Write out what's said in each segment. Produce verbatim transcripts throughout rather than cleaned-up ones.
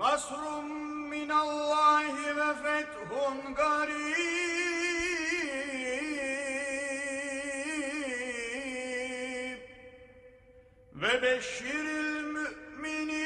نصر من الله وفتح قريب وبشر المؤمنين.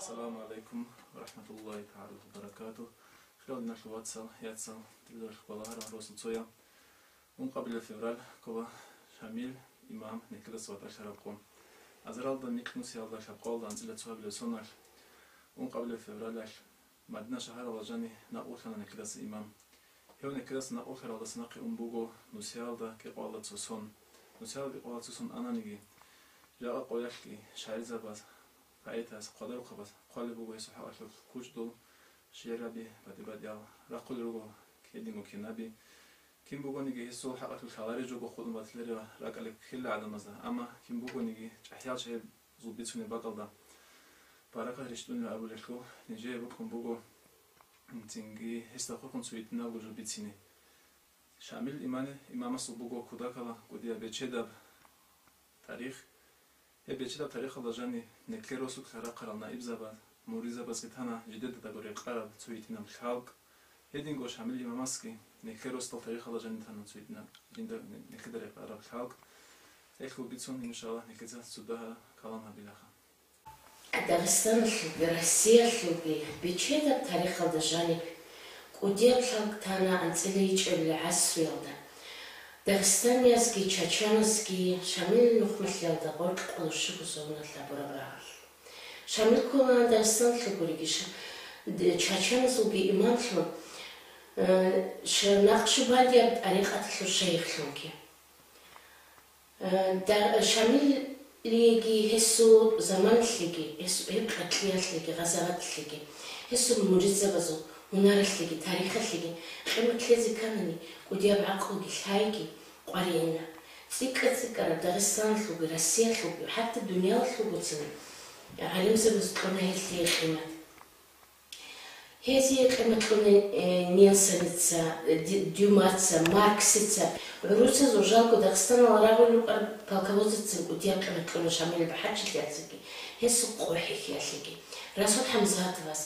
السلام عليكم ورحمة الله تعالى وبركاته. Хириял диналъул вацал, яцал, тӀибитӀаралъухъ балагьарал росуцоял. Ункъабилеб февраль ккола Шамил имам нилъеда ватӀалъараб къо. Азаралда микьнусиялда лъабкъоялда анцӀила цоабилеб соналъ, ункъабилеб февралалъ, Мадина шагьаралда жаниб накъулъана нилъедаса имам. Гьев нилъедаса накъулъаралдаса нахъе ун буго нусиялда кӀикъоялда цо сон. Нусиялда кӀикъоялда цо сон ананиги, жакъа къоялъги шагӀирзабаз, поэтаз, хъвадарухъабаз хъвалеб буго гьесул хӀакъалъулъ кучӀдул шигӀраби, батӀи-батӀиял рахъулел руго гьединго кинаби. Кин бугониги гьесул хӀакъалъулъ лъалареб жо хутӀун батиларо ракӀалде ккела гӀадамазда, амма кин бугониги чӀахӀиял чагӀазул бицунеб бакӀалда баракат рещтӀунила абулелъул, нижее бокьун буго цинги гьесда хурхун цо гьитӀинабго жо бицине. Шамил имани-, имамасул буго кутакалда кӀудияб бечедаб тарих. Гьеб бечедаб тарихалда жаниб нилъер росулъ рахъарал наибзабаз, муридзабазги тана жидедаго рекъараб цо гьитӀинаб лъалкӀ. Гьединго Шамил имамасги нилъер росдал тарихалда жаниб тана цо гьитӀинаб жинда нилъеда рекъараб лъалкӀ. Гьелъул бицун, иншаллагь, нилъеца цо дагьа калам гьабилаха. Дагъистаналъулги Россиялъулги бечедаб тарихалда жаниб кӀудияб лъалкӀ тана анцӀила ичӀабилеб гӀасруялда. Дагъистаниязги чачаназги Шамилил нухмалъиялда гъоркь къоло щуго соналъ гьабураб рагъалъ. Шамил кколаан Дагъистаналъул гуриги, ша-, д-, чачаназулги имамлъун, э, ша-, накъшубандияб тӀарикъаталъул шайихлъунги. Э, да-, Шамилиги гьесул заманалъеги, гьес-, гьеб къатлъиялъеги, гъазаваталъеги, гьесул муридзабазул гьунаралъеги, тарихалъеги къимат лъезе кканани, кӀудияб гӀакълуги лъайги къваригӀуна. ЦӀикӀкӀа-цӀикӀкӀараб Дагъистаналъулги, Россиялъулги, хӀатта дуниялалъулгоцин гӀалимзабаз кьуна гьелъие къимат. Гьезие къимат кьуна, э, Нельсоница, э, Ди-, Дюмаца, Марксица. ГӀурусазул жалго Дагъистаналда рагъулел рукӀарал полководеццин кӀудияб къимат кьуна Шамилил бахӀарчилъиялъеги, гьесул къо хӀехьиялъеги. Расул ХӀамзатовас,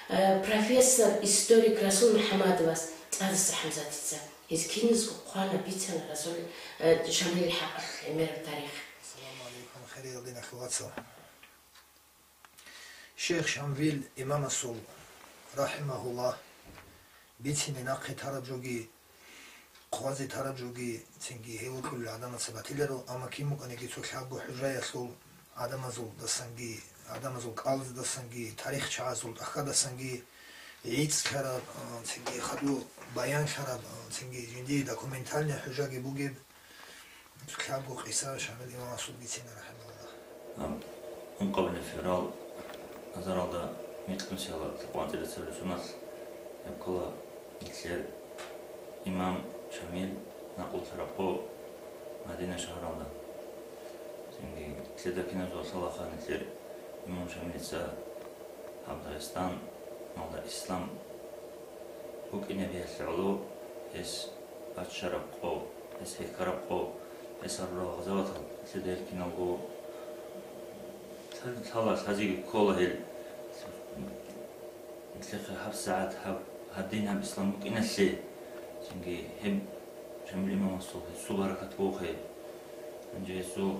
э, профессор, историк Расул МухӀамадовас, ЦӀадаса ХӀамзатица. Гьез киназго хъвана, бицана Расул, э, Шамилил хӀакъалъулъ гӀемераб тарих. Ассаламу гӀалайкум, хириял диналъул вацал. Шейх Шамил имамасул, рахӀимагьуллагь, бицине нахъе тараб жоги, хъвазе тараб жоги, цинги гьев вокьулел гӀадамаца батиларо, амма кин букӀаниги цо лъабго хӀужаялъул гӀадамазулдасанги, гӀадамазул кӀалдисанги, тарихчагӀазул тӀахьаздасанги гӀицӀлъараб, цинги хадуб баянлъараб, цинги жиндие документальный хӀужаги бугеб, Лъабго къиса Шамил имамасул бицина, рахӀимагьуллагь. Гьаб, ункъабилеб февраль азаралда микьнусиялда лъабкъоялда анцӀила цоабилеб соналъ гьеб ккола нилъер имам Шамил накъуллъараб къо Мадина шагьаралда. Цинги нилъеда киназулъ лъалаха нилъер имам Шамилица гьаб Дагъистаналда ислам букӀинабиялъе гӀоло гьес баччараб къо, гьес хӀехьараб къо, гьес гьарурал гъазаватал, нилъеда гьел киналго лъала, лъазеги ккола гьел. Нилъехъе гьабсагӀат гьаб, гьадин гьаб ислам букӀиналъе, цинги гьеб Шамил имамасул гьесул баракат бугохъе. Гьанже гьесул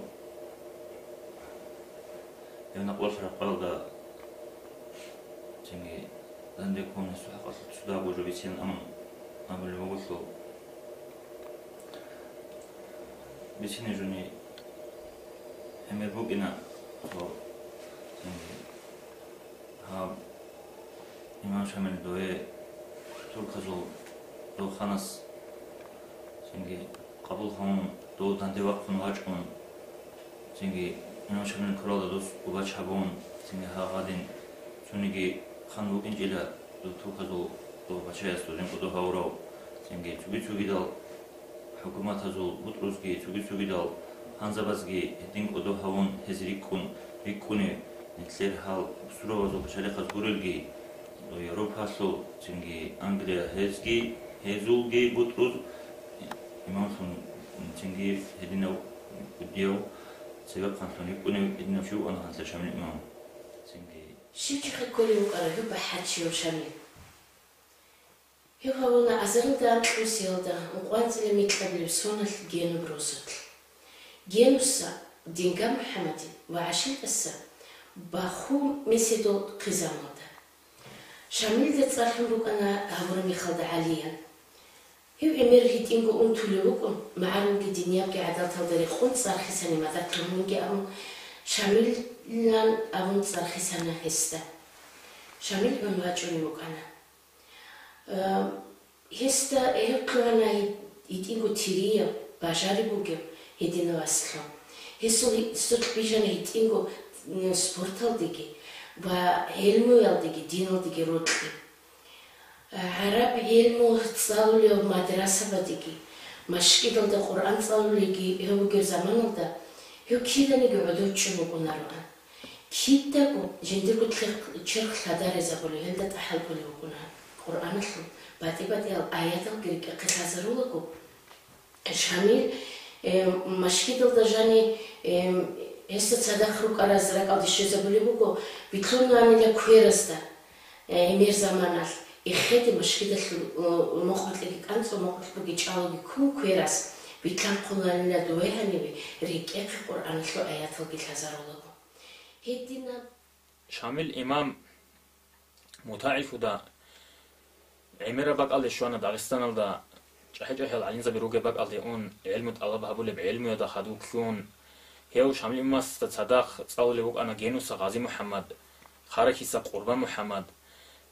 гьев накъвалъ рахъалда, цо Цинги данде ккун гьесул хӀакъалъулъ цо дагьаб жо бицин, амма абулеб бугелъул, бицине жони гӀемер букӀина, цо, цинги гьаб имам Шамил дове турказул дов ханас цинги къабул гьавун, дов данде вахъун вачӀун, цинги имам Шамилил квералда дос убач гьабун, цинги гьагъадин цониги хан вукӀинчӀила дов турказул дов пачаясул жинкӀудо гьавурав, цинги цоги-цогидал хӀукуматазул бутӀрузги, цоги-цогидал ханзабазги гьедин кӀодо гьавун гьез рикӀкӀун, рикӀкӀунев, нилъер гьал Суравазул пачалихъаз гурелги, Европалъул, цинги Англия, гьезги, гьезулги бутӀруз имамлъун, цинги гьединав кӀудияв цебехъанлъун рикӀкӀунев гьединав чи вукӀана гьанлъа Шамил имам. Цинги Щиб чихъа кколев вукӀарав гьев бахӀарчияв Шамил? Гьев гьавуна азарилда анкьнусиялда ункъоанцӀила микьабилеб соналъ Генуб росулъ. Генуса Динга МухӀаммадил ва ГӀашилтӀаса Баху меседул хъизаналда. Шамилда цӀарлъун рукӀана гьабураб мехалда ГӀалиян. Гьев гӀемер гьитӀинго унтулев вукӀун, магӀарулги диниябги гӀадаталда рекъон цӀар хисани мадад лъугьунги абун, Шамилилан абун цӀар хисана гьесда. Шамил гьун вачӀунев вукӀана. Э, гьесда гьеб лъугьана гьитӀинго тирияв, бажари бугев гьединав васлъун. Гьесул гьи-, гьесулъ бижана гьитӀинго, м, спорталдеги ва гӀелмуялдеги, диналдеги рокьи. Э, гӀараб гӀелму цӀалулев мадрасабадеги, машгидалда Къуръан цӀалулелги гьев вугев заманалда, гьев киданиги гӀодов чӀун вукӀунароан. Кидаго жиндирго черх, черх лъадарезабулев, гьелда тӀахӀал кколев вукӀуна. Къуръаналъул батӀи-батӀиял аяталги рекӀехъе лъазарулаго, Шамил, э, машгидалда жани, э, гьесда цадахъ рукӀараз ракӀалде щвезабулеб буго, битлъунанила кверазда, э, гӀемер заманалъ, эхеде машгидалъул, э, мукъулъги кӀанцӀун, мукъулъ бугеб чӀалуги ккун квераз, битлъанхъуланила дове гьаниве, рекӀехъе Къуръаналъул аяталги лъазарулаго. Гьединаб Шамил имам мутагӀиллъуда гӀемераб бакӀалде щвана Дагъистаналда, чӀахӀи-чӀахӀиял гӀалимзаби ругеб бакӀалде ун, гӀелму тӀалаб гьабулеб, гӀелмуялда хадув лъун. Гьев Шамил имамасда цадахъ цӀалулев вукӀана Генуса ГъазимухӀаммад, Харахьиса КъурбанмухӀаммад.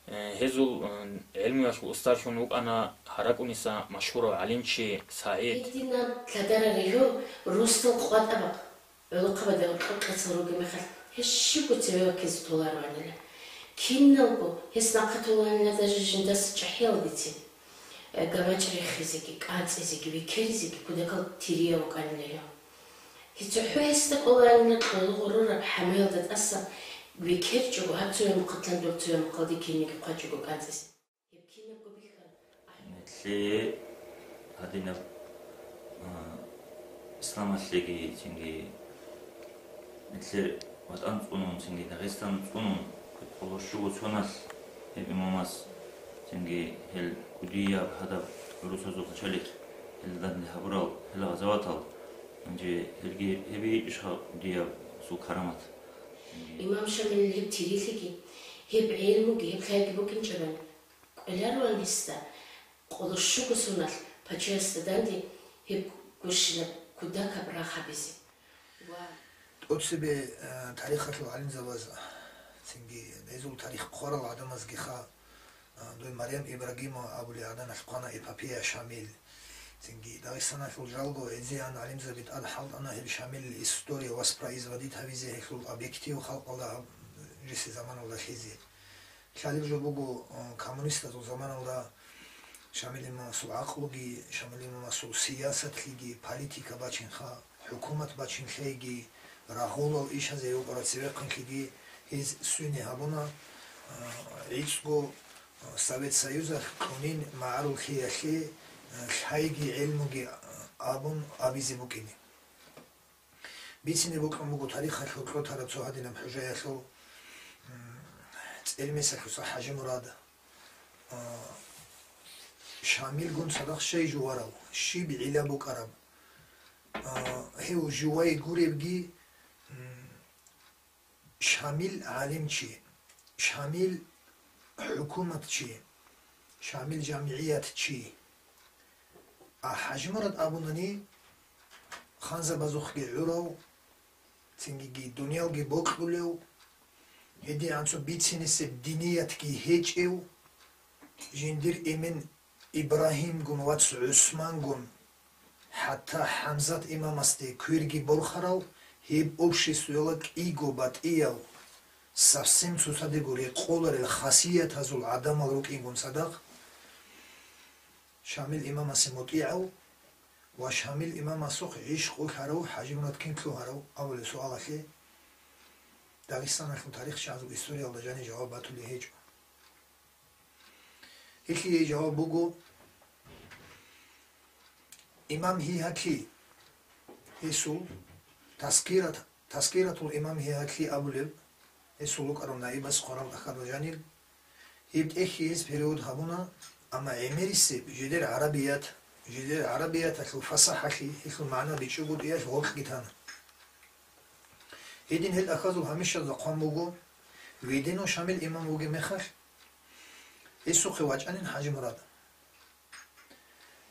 Э, гьезул, э, гӀелмуялъул устарлъун вукӀана ГьаракӀуниса машгьурав гӀалимчи СагӀид. Гьединаб лъадараригьу росдал къватӀабахъ. ГӀолохъабазда гьоркьоб къецал ругеб мехалъ, гьеб щибго цеве ваккизе толароанила. Киналго гьес нахъа толаанила даже жиндаса чӀахӀиял бицин, э, гамачӀ рехизеги, кӀанцӀизеги, векеризеги кутакал тирияв вукӀанила гьев. ЦохӀо гьесда кӀолаанила кьоло гъорураб хӀамуялда тӀасан векерчӀого, гьаб цояб мухъалъан доб цояб мухъалде кинниги хъвачӀого кӀанцӀизе. Гьеб кинабго бихьа. Нилъее гьадинаб, а, исламалъеги, цинги нилъер ватӀан цӀунун, цинги Дагъистан цӀунун, къоло щуго соналъ гьеб имамас, цинги гьел кӀудияб гьадаб гӀурусазул пачалихъ, гьел данде гьабурал гьел гъазаватал, гьанже гьелги гьеб гьечӀищха кӀудияб цо карамат? Цинги Имам Шамилил гьеб тирилъиги, гьеб гӀелмуги, гьеб лъайги букӀинчӀебани, кӀвелароан гьесда, къоло щуго соналъ пачаясда данде гьеб гущинаб кутакаб рагъ гьабизе. Ва тӀоцебе, э, тарихалъул гӀалимзабаз, цинги гьезул тарих хъварал гӀадамазгиха, э, дой Марьям Ибрагимова абулей гӀаданалъ хъвана эпопея Шамил. Цинги Дагъистаналъул жалго гӀезегӀан гӀалимзаби тӀад хӀалтӀана гьеб Шамилил история воспроизводить гьабизе, гьелъул объектив халкъалда гьаб-, жиси заманалда лъезе. Лъалеб жо буго, э, коммунистазул заманалда Шамил имамасул гӀакълуги, Шамил имамасул сиясатлъиги, политика бачинха, хӀукумат бачинлъейги, рагъулал ишазе вукӀараб цевехъанлъиги гьез суйни гьабуна, э, гӀицӀго, э, Совет Союзалъ кьунин магӀаруллъиялъе, э, лъайги гӀелмуги, э, абун абизе букӀине. Бицине бокьун буго тарихалъул кьотараб цо гьадинаб хӀужаялъул, м, ЦӀелмесалъуса ХӀажимурад, а, Шамилгун цадахъ щай жуварав, щиб гӀилла букӀараб? А, гьев жувай гуребги, м, Шамил гӀалимчи, Шамил хӀукуматчи, Шамил жамигӀиятчи. А ХӀажимурад абунани, ханзабазухъги гӀурав, цингиги дуниялги бокьулев, гьедин анцӀго бицинесеб диниятги гьечӀев, жиндир эмен Ибрагьимгун, вац ГӀусмангун, хӀатта ХӀамзат имамасде кверги борхарал, гьеб обществояла кӀиго батӀиял, совсем цоцадего рекъоларел хасиятазул гӀадамал рукӀингун цадахъ, Шамил имамасе мутӀигӀав ва Шамил имамасухъ гӀишкъулъарав ХӀажимурад кин лъугьарав абулеб суалалъе Дагъистаналъул тарихчиязул историялда жаниб жаваб батулеб гьечӀо. Гьелъие жаваб буго, имам Гьигьаки, гьесул Таскират, Таскиратул имам Гьигьаки абулеб, гьесул вукӀарав наибас хъварал тӀахьазда жанир, гьеб тӀехьизе перевод гьабуна, амма гӀемерисеб жидер гӀарабият, жидер гӀарабияталъул фасахӀалъи, гьелъул магӀна бичӀчӀого тӀиялъ гъоркьги тана. Гьедин гьел тӀахьазул гьамишазда хъван буго, Ведено Шамил имам вугеб мехалъ, гьесухъе вачӀанин ХӀажимурад.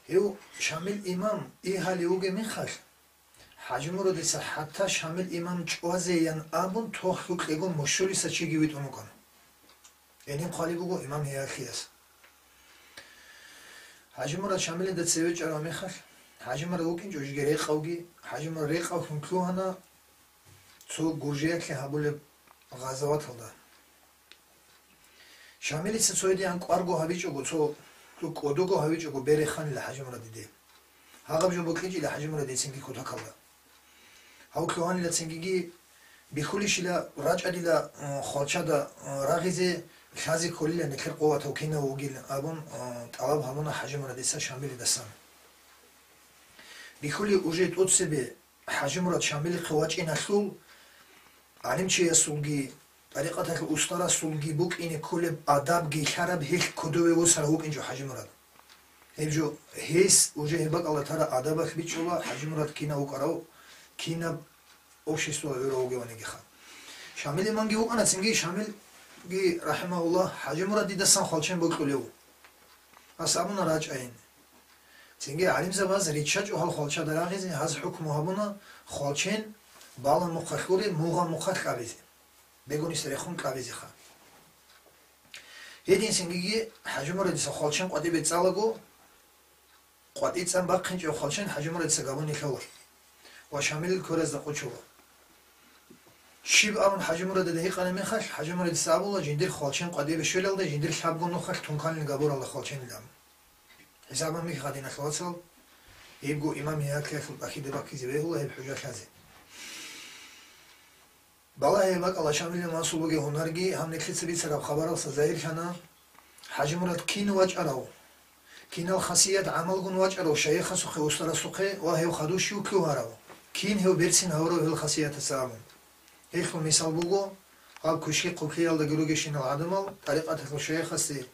Гьев Шамил имам Гьигьаки вугеб мехалъ, ХӀажимурадица хӀатта Шамил имам чӀвазейин абун тохлъукьего мушулиса чиги витӀун вукӀана. Гьедин хъвалеб буго имам Гьигьакияс. ХӀажимурад Шамилида цеве чӀарав мехалъ, ХӀажимурад вукӀинчӀо жеги рекъавги, ХӀажимурад рекъавлъун лъугьана цо Гуржиялъе гьабулеб гъазаваталда. Шамилица цо гьедин кӀварго гьабичӀого, цо кӀодого гьабичӀого бере ханила ХӀажимурадиде. Гьагъаб жо бокьичӀила ХӀажимурадицинги кутакалда. Гьав лъугьанила цингиги бихьулищила рачӀа дила, э, хвалчада, э, рагъизе, лъазе кколила нилъер къуватав кинав вугилан абун, э, тӀалаб гьабуна ХӀажимурадица Шамилидасан. Бихьули уже тӀоцебе ХӀажимурад Шамилихъе вачӀиналъул, гӀалимчиясулги, тӀарикъаталъул устарасулги букӀине кколеб адабги лъараб гьелъ кодове восарав вукӀинчӀо ХӀажимурад. Гьеб жо гьес уже гьеб бакӀалда тараб адабалъ бичӀчӀула ХӀажимурад кинав вукӀарав, кинаб обществоялда гӀурав вугеванигиха. Шамил имамги вукӀана цинги, Шамилги, рахӀимагьуллагь, ХӀажимурадидасан хвалчен бокьулев. Гьас абуна рачӀайин. Цинги гӀалимзабаз риччачӀо гьал хвалчада рагъизе, гьаз хӀукму гьабуна, хвалчен балан мухъалъ гуре, мугъан мухъалъ кьабизе. Бегунис рехун кьабизеха. Гьедин цингиги ХӀажимурадица хвалчен къватӀибе цӀалаго, къватӀи цӀан бахъинчӀев хвалчен ХӀажимурадица габуни лъола ва Шамилил кверазда къучула. Щиб абун ХӀажимурадида гьикъана мехалъ, ХӀажимурадица абула, жиндир хвалчен къватӀибе щвелалда, жиндир лъабго нухалъ тунканлъи габуралда хвалченилан. ХӀисаб гьаб михъ гъадиналъ вацал, гьебго имам Гьигьакиялъул тӀахьида баккизе бегьула гьеб хӀужалъазе. Балагье бакӀала Шамилил масул бугеб гьунарги, гьаб нилъеца бицараб хабаралъа загьирлъана. ХӀажимурад кин вачӀарав, кинал хасият гӀамалгун вачӀарав шайихасухъе, устарасухъе ва гьев хадув щив лъугьарав, кин гьев берцин гьавурав гьел хасиятаца абун. Гьелъул мисал буго, гьаб квешги хъублъиялдаги ругещинал гӀадамал, тӀарикъаталъул шайихасде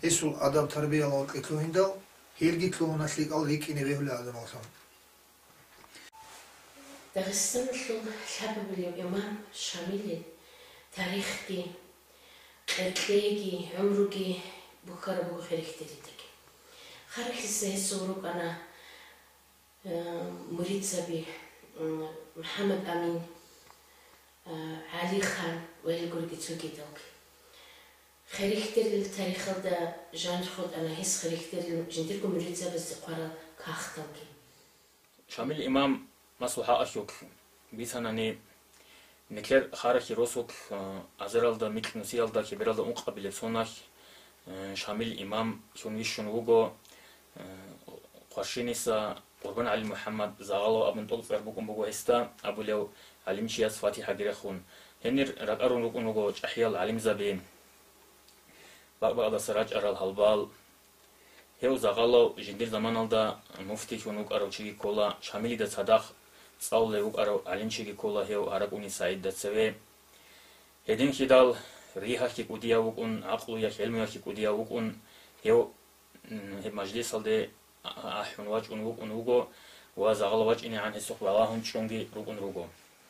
гьесул адаб-тарбиял гъоркье лъугьиндал, гьелги лъугьуна лъикӀал рикӀкӀине бегьулел гӀадамаллъун. Дагъистаналъул лъабабилев имам Шамилил тарихги, кьеркьейги, гӀумруги бухьараб буго херехъдеридеги. Харахьиса гьесул рукӀана, э, муридзаби, м, МухӀаммад Амин, э, ГӀалихан ва гьел гурги цогидалги. Херехъдерил тарихалда жанир хутӀана гьес херехъдерил жиндирго муридзабазде хъварал кагъталги. Шамил имам маслугьа ахьулъ бицанани, нилъер харахьи росулъ, э, азаралда микь нусиялда кибералда ункъабилеб соналъ, э, Шамил имам лъун вищун вуго, э, Хъваршиниса КъурбангӀали МухӀаммад Загъалов абун тӀокӀцӀар букӀун буго гьесда абулев гӀалимчияс фатихӀаги рехун. Гьенир ракӀарун рукӀун руго чӀахӀиял гӀалимзаби. Бакъ-бакъдаса рачӀарал гьалбал. Гьев Загъалов жиндир заманалда муфтилъун вукӀарав чиги ккола, Шамилида цадахъ цӀалулев вукӀарав гӀалимчиги ккола гьев ГьаракӀуни СагӀидда цеве. Гьединлъидал ригьалъги кӀудияв вукӀун, гӀакълуялъ, гӀелмуялъги кӀудияв вукӀун, гьев, м, гьеб мажлисалде а-, ахӀун вачӀун вукӀун вуго ва Загъалов вачӀинегӀан гьесухъ балагьун чӀунги рукӀун руго.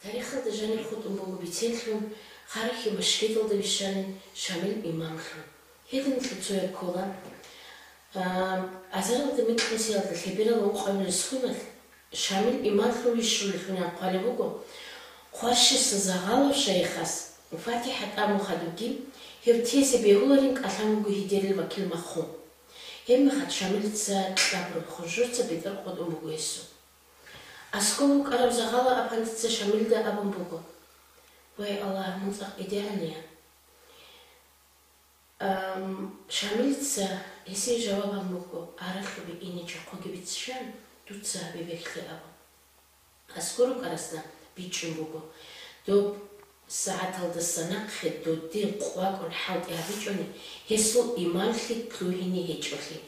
Тарихалда жанир хутӀун буго биценлъун, харахьи машгидалда вищанин Шамил имамлъун. Гьединлъи цояб ккола. А, азаралда микьнусиялда лъеберал ункъабилеб соналъ Шамил имамлъун вищулелъул хъвалеб буго, хварщиса загъалав шайихас ФатихӀа тӀамун хадубги, гьев тезе бегьуларин кӀалъан вуго гьидерил вакил маххун. Гьебмехалъ Шамилица кьабураб хунжуца бетӀер къотӀун буго гьесул. АскӀов вукӀарав загъала апандица Шамилда абун буго: «Вай Аллагь, мун цӀакъ идегӀанайин». Ам, Шамилица гьесие жаваб гьабун буго: «Аралъубе ине чахъуги бицишан, дуца гьабе бехье», – абун. АскӀов рукӀарасда бичӀчӀун буго: «Доб сагӀаталдаса нахъе додин къвакӀун хӀалтӀи гьабичӀони, гьесул имамлъи лъугьине гьечӀолъи».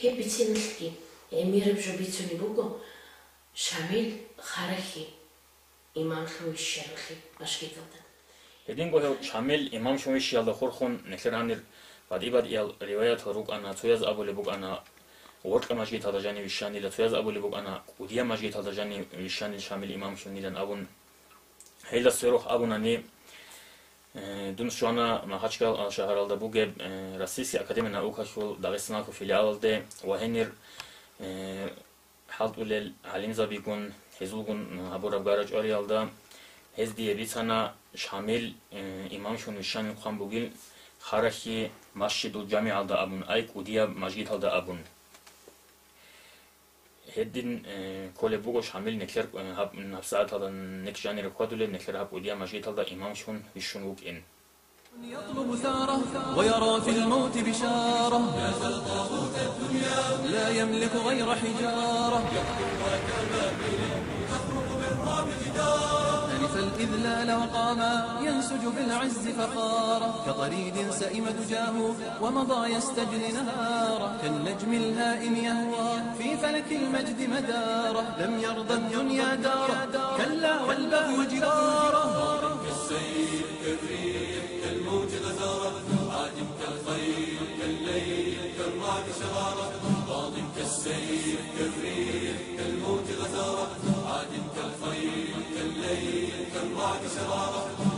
Гьеб бициналъги гӀемераб жо бицунеб буго Шамил Харахьи имамлъун вищаралъи машгидалда. Гьединго гьев Шамил имамлъун вищиялда хурхун, нилъер гьанир батӀи-батӀиял риваятал рукӀана, цояз абулеб букӀана, Гъоркьа мажгиталда жанив вищанила, цояз абулеб букӀана, КӀудияб мажгиталда жанив вищанила Шамил имамлъунилан абун. Гьелда сверухъ абунани, э, дун щвана Махачкала шагьаралда бугеб, э, Российский академия наукалъул Дагъистаналъул филиалалде ва гьенир, э, хӀалтӀулел гӀалимзабигун, гьезулгун гьабураб гара-чӀвариялда, гьез дие бицана Шамил, э, имамлъун вищанин хъван бугин Харахьи Масжидул-ЖамигӀалда абун, ай КӀудияб мажгиталда абун. Гьедин, э, кколеб буго Шамил нилъер, э, гьаб, гьабсагӀаталда нилъ жанире хьвадулеб, нилъер гьаб КӀудияб мажгиталда имамлъун вищун вукӀин. يطلب ثاره ويرى في الموت بشارة. لا يملك غير حجارة. ألف الإذلال وقاما ينسج بالعز فخارا. كطريد سئم دجاه ومضى يستجري نهارا. كالنجم الهائم يهوى في فلك المجد مدارا. لم يرض الدنيا دارا. كلا والبغي جدارا.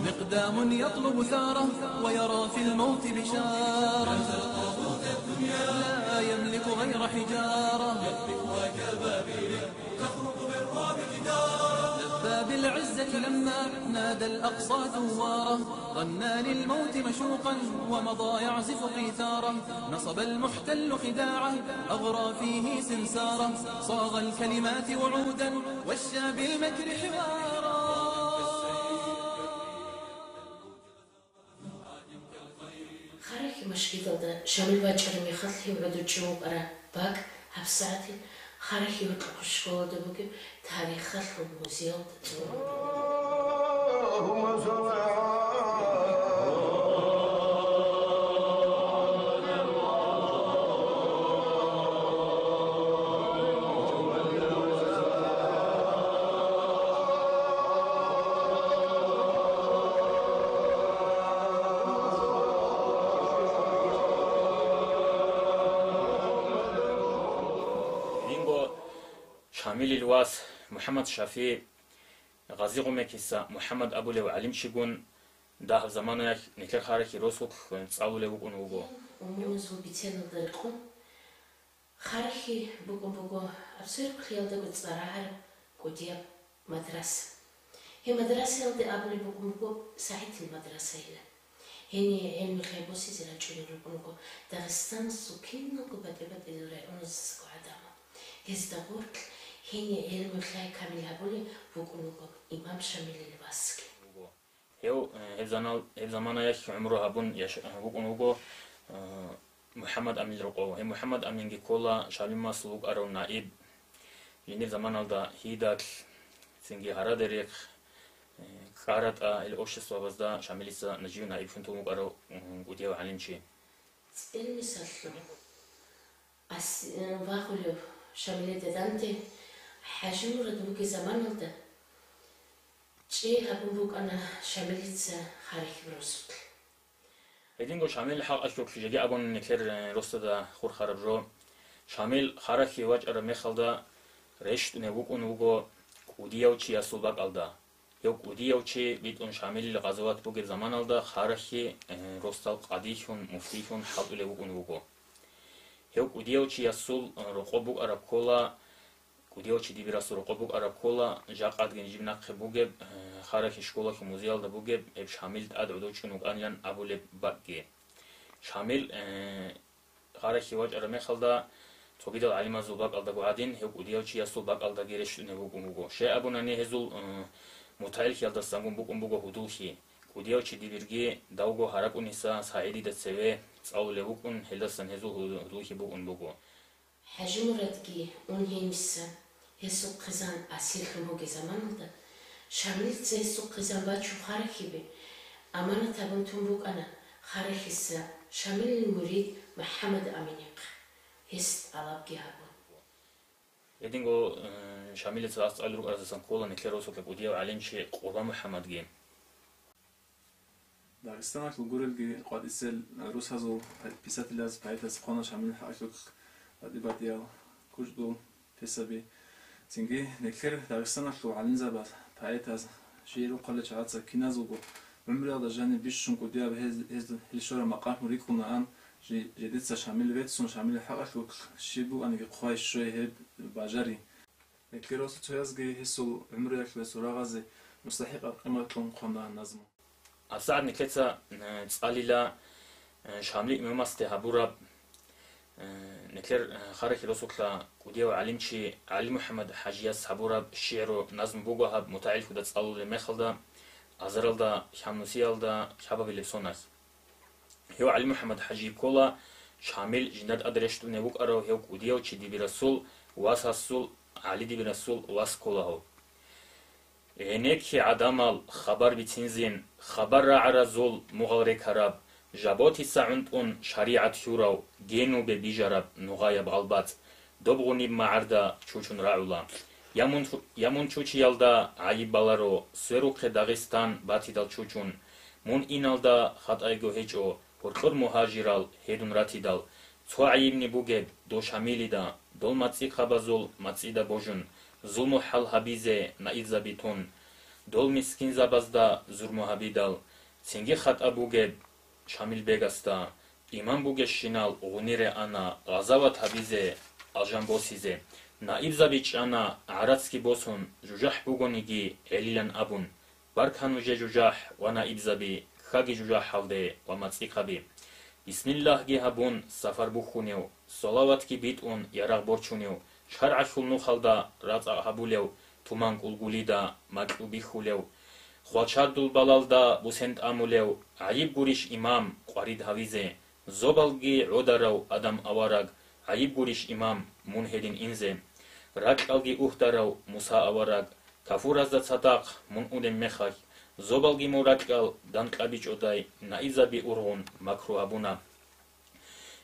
مقدام يطلب ثاره ويرى في الموت بشارة. لا يملك غير حجارة. لبى بالعزة لما نادى الأقصى ثواره. غنى للموت مشوقا ومضى يعزف قيثاره. نصب المحتل خداعه أغرى فيه سمساره. صاغ الكلمات وعودا وشى بالمكر حوارا. Харахьи мажгиталда Шамил вачӀараб мехалъ гьев гӀодов чӀун вукӀараб бакӀ гьабсагӀатил Харахьи гьоркьохъеб школалда бугеб тарихалъул музеялда цӀунулеб буго. Гьединго Шамилил вас МухӀаммад Шафи, Гъазигъумекиса МухӀаммад абулев гӀалимчигун, дагьаб заманаялъ нилъер Харахьи росулъ цӀалулев вукӀун вуго. Умумузул биценалда рекъон, Харахьи букӀун буго абсурхъиялдаго цӀар рагӀараб КӀудияб мадраса. Гьеб мадрасаялде абулеб букӀун буго СагӀитил мадрасайилан. Гьение гӀелму-лъай босизе рачӀунел рукӀун руго Дагъистаналъул киналго батӀи-батӀиял районазул гӀадамал. Гьезда гъорлъ гьение гӀелму-лъай камил гьабулев вукӀун вуго имам Шамилил васги. Гьев, э, гьеб занал-, гьеб заманаялъ гӀумру гьабун яш-, э, вукӀун вуго, э, МухӀаммад Аминил рокъов. Гьев МухӀаммад Аминги ккола Шамилил васул вукӀарав наиб. Жиндир заманалда Гьидакь, цинги Гьарадерихъ, э, КӀаратӀа, гьел обществабазда Шамилица жив наиблъун тун вукӀарав, м, кӀудияв гӀалимчи. ЦӀел мисаллъун, ас-, э, вагъулев Шамилида данде ХӀажимурад вугеб заманалда чӀей гьабун букӀана Шамилица Харахьи росулъ. Гьединго Шамил хӀакъалъулъ жеги абун нилъер, э, росдада хурхараб жо. Шамил Харахьи вачӀараб мехалда рещтӀунев вукӀун вуго кӀудияв чиясул бакӀалда. Гьев кӀудияв чи битӀун Шамилил гъазават бугеб заманалда Харахьи, э, росдал къадилъун, муфтийлъун хӀалтӀулев вукӀун вуго. Гьев кӀудияв чиясул, э, рокъоб букӀараб ккола, кӀудияв чи Дибирасул рокъоб букӀараб ккола, жакъадги нижиб нахъе бугеб, э, Харахьи школалъул музеялда бугеб, гьеб Шамил тӀад гӀодов чӀун вукӀанилан абулеб бакӀги. Шамил, э, Харахье вачӀараб мехалда, цогидал гӀалимазул бакӀалдаго гӀадин, гьев кӀудияв чиясул бакӀалдаги рещтӀунев вукӀун вуго. Щай абунани гьезул, э, мутагӀиллъиялдасангун букӀун буго гьудуллъи. КӀудияв чи Дибирги давго гьаракӀуниса СагӀидида цеве цӀалулев вукӀун, гьелдасан гьезул гьуду-, гьудуллъи букӀун буго. ХӀажимурадги ун гьениса гьесул хъизан асирлъун бугеб заманалда, Шамилица гьесул хъизан бачун Харахьибе аманат гьабун тун букӀана Харахьиса Шамилил мурид МухӀаммад Аминихъ, гьес тӀалабги гьабун. Гьединго, э, Шамилица ас цӀалел рукӀаразасан ккола нилъер росулъа кӀудияв гӀалимчи Къурбан МухӀаммадги. Дагъистаналъул гурелги къватӀисел русазул писателяз, поэтаз хъвана Шамил хӀакъалъулъ батӀи-батӀиял кучӀдул писаби. Цинги нилъер Дагъистаналъул гӀалимзабаз, поэтаз, шигӀр хъвалел чагӀаца киназулго гӀумруялда жаниб бищун кӀудияб гьез, гьез, гьел щвараб макъамал рикӀкӀунаан, жи-, жидеца Шамил веццун, Шамилил хӀакъалъулъ щиб бугониги хъвай щвей гьеб бажари. Нилъер росуцоязги гьесул гӀумруялъул гьесул рагъазе мустахӀикъаб къимат кьун хъвана назму. АбсагӀат нилъеца, э, цӀалила, э, Шамли имамасде гьабураб, э, нилъер, э, Харахьи росулъа кӀудияв гӀалимчи ГӀалимухӀаммад ХӀажияс гьабураб шигӀру назму буго гьаб мутагӀиллъуда цӀалулеб мехалда, азаралда, хӀамнусиялда, хӀабабилеб соналъ. Гьев ГӀалимухӀаммад ХӀажи ккола, Шамил жинда тӀад рещтӀунев вукӀарав гьев кӀудияв чи Дибирасул васасул, ГӀали Дибирасул вас ккола гьав. ГӀенекке гӀадамал хабар бицинзин, хабар рагӀаразул мугъал рекараб, Жаботиса гӀунтӀун шаригӀат хьурав, Генубе бижараб нугъаяб гъалбацӀ, доб гъуниб магӀарда чучун рагӀула. Я мун, я мун чучиялда гӀайиб баларо, сверухъе Дагъистан батидал чучун. Мун иналда хатӀайго гьечӀо, гьоркьор мугьажирал гьедун ратидал. Цо гӀайибни бугеб дов Шамилида, дол мацӀихъабазул мацӀида божун, зулму-хӀал гьабизе наибзаби тун, дол мискинзабазда зурму гьабидал. Цинги хатӀа бугеб Шамилбегасда, имам бугещинал гъунире ана гъазават гьабизе, алжан босизе. Наибзаби чӀана гӀарацги босун, жужахӀ бугониги гӀелилан абун. Баркан нужее, жужахӀ ва наибзаби, ккаги жужахӀалде ва мацӀихъаби. Бисмиллагьги гьабун, сафар бухьунев, салаватги битӀун, ярагъ борчунев, шаргӀалъул нухалда рацӀцӀа гьабулев, туман кӀулгулида макьу бихьулев, хвалчадул балалда бусен тӀамулев, гӀайиб гурищ имам къварид гьавизе, зобалги гӀодарав Адам авараг, гӀайиб гурищ имам мун гьедин инзе, ракьалги угьдарав Муса авараг, кафуразда цадахъ мун унеб мехалъ, зобалги мун ракьал данкъабичӀодай наибзаби ургъун макру гьабуна.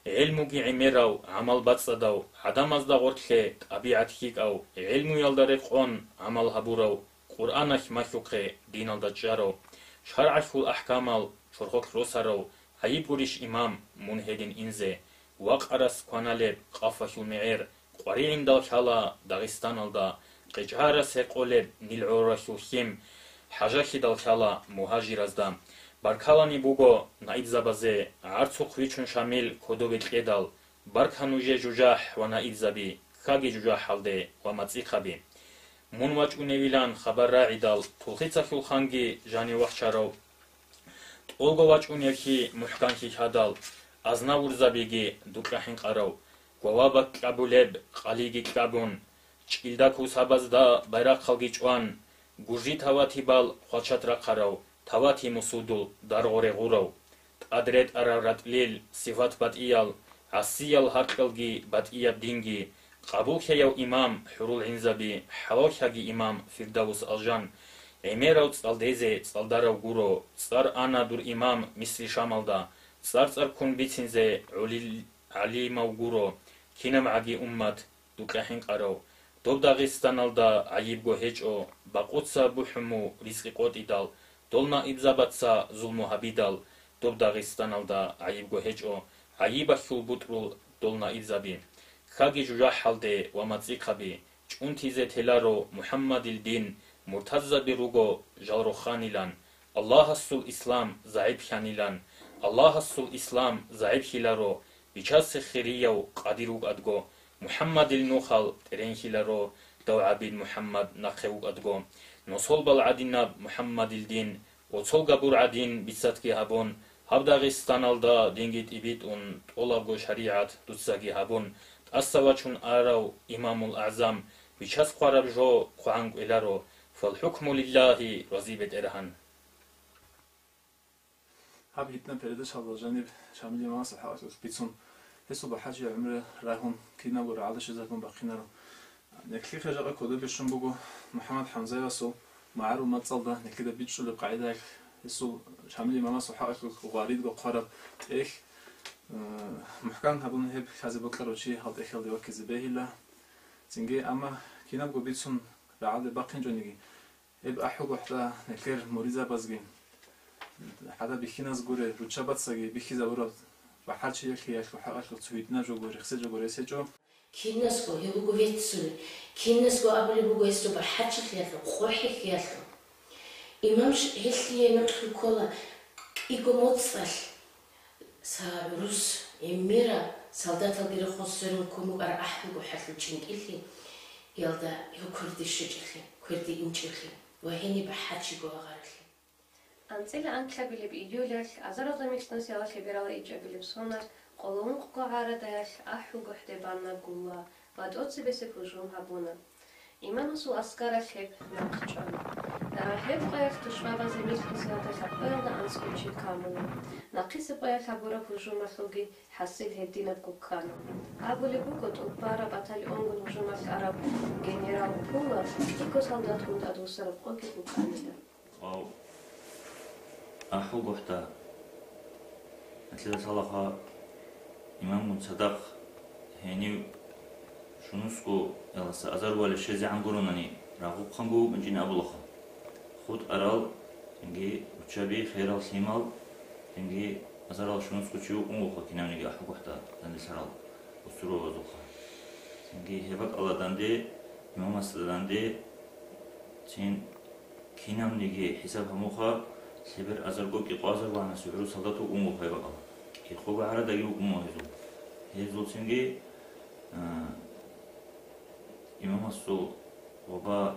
ГӀелмуги гӀемерав, гӀамал бацӀцӀадав, гӀадамазда гъорлъе тӀабигӀат хьикӀав, гӀелмуялда рекъон гӀамал гьабурав, Къуръаналъ малъухъе диналда чӀарав, шаргӀалъул ахӀкамал чорхолъ росарав, гӀайиб гурищ имам мун гьедин инзе, вакъарас кваналеб къафалъул мегӀер, къваригӀиндал лъала Дагъистаналда, къечӀарас гьекъолеб нил гӀоралъул хьим, хӀажалъидал лъала мугьажиразда. Баркалани буго наибзабазе, гӀарцухъ вичун Шамил кодобе кьедал, баркан нужее, жужахӀ ва наибзаби, ккаги жужахӀалде ва мацӀихъаби. Мун вачӀуневилан хабар рагӀидал, Тулхицалъул ханги жанив вахчарав, тӀолго вачӀуневлъи мухӀканлъи лъадал, азнавурзабиги дукьа хӀинкъарав, гвава баккьабулеб къалиги кьабун, чӀилда кусабазда байрахъалги чӀван, гужри таватибал хвалчат рахъарав, тавати мусудул даргъоре гъурав, тӀад ретӀарав ратӀлил сифат батӀиял, гӀасиял гьаркьалги батӀияб динги, къабуллъаяв имам хӀурул гӀинзаби, хӀалаллъаги имам Фирдавус алжан, гӀемерав цӀалдезе цӀалдарав гуро, цӀар ана дур имам Мисри-Шамалда, цӀар-цӀарккун бицинзе гӀолил гӀалимав гуро, кинабгӀаги уммат дукьа хӀинкъарав. Доб Дагъистаналда гӀайибго гьечӀо, бакъуца бухӀун мун ризкъи къотӀидал, дол наибзабаца зулму гьабидал, доб Дагъистаналда гӀайибго гьечӀо, гӀайибалъул бутӀрул дол наибзаби. Ккаги жужахӀалде ва мацӀихъаби, чӀунтизе теларо МухӀаммадил дин, муртадзаби руго жал роханилан, Аллагьасул ислам загӀиплъанилан, Аллагьасул ислам загӀиплъиларо, Бичасе хирияв къадир вукӀадго, МухӀаммадил нухал тӀеренлъиларо, дав гӀабид МухӀаммад нахъе вукӀадго. Носолбал гӀадинаб МухӀаммадил дин, оцолгабур гӀадин бицатги гьабун, гьаб Дагъистаналда динги тӀибитӀун, тӀолабго шаригӀат дуцаги гьабун, тӀаса вачун арав Имамул АгӀзам, Бичас хъвараб жо хъвагӀан кӀвеларо, фалхӀукму лиллагьи, рази БетӀергьан. Гьаб гьитӀинаб передачаялда жаниб Шамил имамасул хӀакъалъулъ бицун, гьесул бахӀарчи гӀумру рагьун, кинабго рагӀалде щвезабун бахъинаро. Нилъехъе жакъа кодобе щун буго МухӀаммад ХӀамзаевасул магӀарул мацӀалда нилъеда бичӀчӀулеб къагӀидаялъ, гьесул Шамил имамасул хӀакъалъулъ гъваридго хъвараб тӀехь, э, мухӀкан гьабун гьеб лъазе бокьарав чи гьал тӀехьалде ваккизе бегьила. Цинги, амма кинабго бицун рагӀалде бахъинчӀониги, гьеб АхӀулгохӀда нилъер муридзабазги, гьадаб бихьиназ гуре, руччабацаги бихьизабураб бахӀарчиялъиялъул хӀакъалъулъ цо гьитӀинаб жого, рехсей жого рес гьечӀо. Киназго гьев вуго веццулев, киназго абулеб буго гьесул бахӀарчилъиялъул, къохӀелъиялъул. Имам ш-, гьелъие нугӀлъун ккола кӀиго моцӀалъ. Са гӀурус гӀемерал солдаталги рехун сверун ккун букӀараб АхӀулгохӀалъул чӀинкӀиллъиялда гьев кверде щвечӀелъи, кверде инчӀелъи ва гьениб бахӀарчиго вагъаралъи. АнцӀила анкьабилеб июлалъ, азаралда микьнусиялда лъебералда ичӀабилеб соналъ, къоло ункъго гӀарадаялъ АхӀулгохӀде бана гулла ва тӀоцебесеб гьужум гьабуна. Имамасул аскаралъ гьеб нахъчӀвана. Гьеб къоялъ тушбабазе микьнусиялда лъабкъоялда анцӀго чи камуна. Нахъисеб къоялъ гьабураб гьужумалъулги хӀасил гьединабго ккана. Абулеб буго, тӀубараб батальонгун гьужумалъ араб генерал Пула кӀиго солдатгун тӀадвуссараб къоги букӀанила. Ва АхӀулгохӀда, гьелъидал лъалаха имамгун цадахъ гьенив шунусго яласа азарвали щвезегӀан гуронани рагъухъанго вукӀинчӀин абулаха. ХутӀарал, цинги руччаби, херал, лъимал, цинги азарал шунусго чи вукӀун вуха кинавниги АхӀулгохӀда данделъарал бусурбабазухъа. Цинги гьеб бакӀалда данде, имамасда данде, цин кинавниги хӀисаб гьамуха, лъебер азарго кӀикъоазар вагьанас гӀурус солдат вукӀун вуха гьеб бакӀалда. КӀикъого гӀарадаги вукӀун вуха гьезул. Гьезулцинги, а, имамасул ваба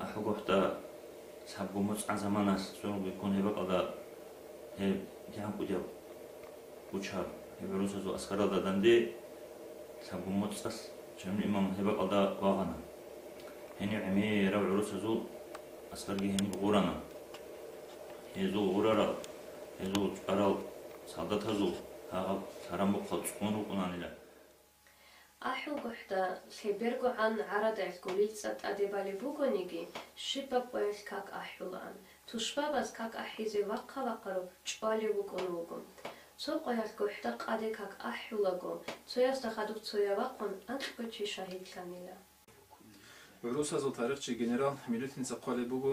АхӀулгохӀда лъабго моцӀгӀан заманалъ цӀунги ккун гьеб бакӀалда гьеб дигӀан кӀудияб Учар, гьеб гӀурусазул аскаралда данде лъабго моцӀалъ Шамил имам гьеб бакӀалда вагъана. Гьенив гӀемерав гӀурусазул аскарги гьениб гъурана. Гьезул гъурарал, гьезул чӀварал солдатазул гьагъаб лъарамухъал цӀун рукӀунанила. АхӀулгохӀда лъебергогӀан гӀарадаялъ гулил цӀа тӀаде балеб бугониги, щибаб къоялъ как ахӀулаан. Тушбабаз как ахӀизе вахъа-вахъарав чӀвалев вукӀун вуго. Цо къоялъ гохӀда къаде как ахӀулаго, цоясда хадуб цояв вахъун анкьго чи шагьидлъанила. ГӀурусазул тарихчи генерал Милютинца хъвалеб буго,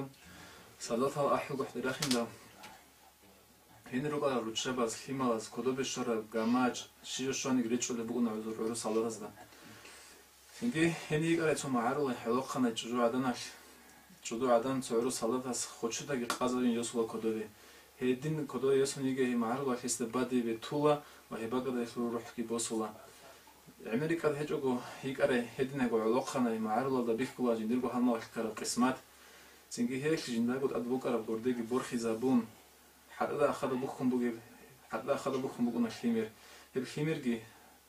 солдатал АхӀулгохӀде рахиндал, гьенир рукӀарал руччабаз, лъималаз, кодобе щвараб гамачӀ, щиб жо щваниги речӀчӀулеб букӀуна гӀузур гӀурус солдатазда. Цинги гьениб йикӀарай цо магӀарулай гӀолохъанай чӀужугӀаданалъ. ЧӀужугӀадан цо гӀурус солдатас хочодаги къазарин йосула кодове. Гьедин кодове йосун йигей магӀарулалъ гьесда бадибе тула ва гьеб бакӀалда гьелъул рухӀги босула. ГӀемерикӀад гьечӀого йикӀарай гьединайго гӀолохъанай магӀарулалда бихьула жиндирго гьалмагъалъ ккараб къисмат. Цинги гьелъ жиндаго тӀад букӀараб гордеги борхизабун, хӀатӀада ахада бухьун бугеб, хӀатӀада ахада бухьун букӀуна лъимер. Гьеб лъимерги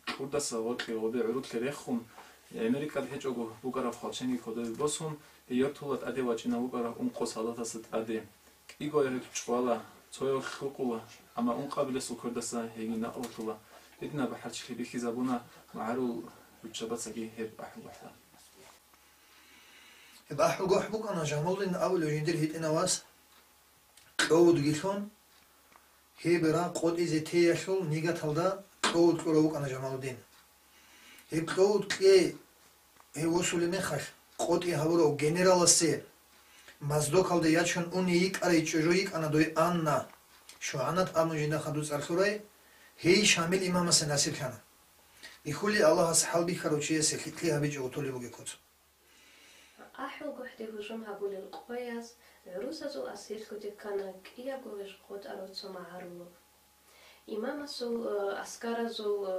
кьурдаса гъоркье гъобе гӀурутлъе рехун, гӀемерикӀад гьечӀого букӀараб хвалченги кодове босун, гьей йортула тӀаде вачӀинав вукӀарав ункъо солдатасда тӀаде. КӀиго гьеб чӀвала, цояв лъукъула, амма ункъабилесул квердаса гьейги накълулъула. Гьединаб бахӀарчилъи бихьизабуна магӀарул руччабацаги гьеб АхӀулгохӀда. Гьеб АхӀулгохӀ букӀана Жамалудин абулев жиндир гьитӀинав вас, кьовудгилъун, гьеб рагъ къотӀизе теялъул нигаталда кьовуд кьурав вукӀана Жамалудин. Гьеб кьовуд кьей гьев восулеб мехалъ, къотӀи гьабурав генераласе Моздокалде ячун уни йикӀарай чӀужу йикӀана дой Анна, ШугӀанат абун жинда хадуб цӀар лъурай, гьей Шамил имамасе насиблъана. Бихьулей Аллагьас хӀалбихьарав чиясе лъикӀлъи гьабичӀого толеб бугеб куц. АхӀулгохӀде гьужум гьабулел къояз гӀурусазул асирлъуде ккана кӀиябго гъеж къотӀарав цо магӀарулав. Имамасул, э, аскаразул, э,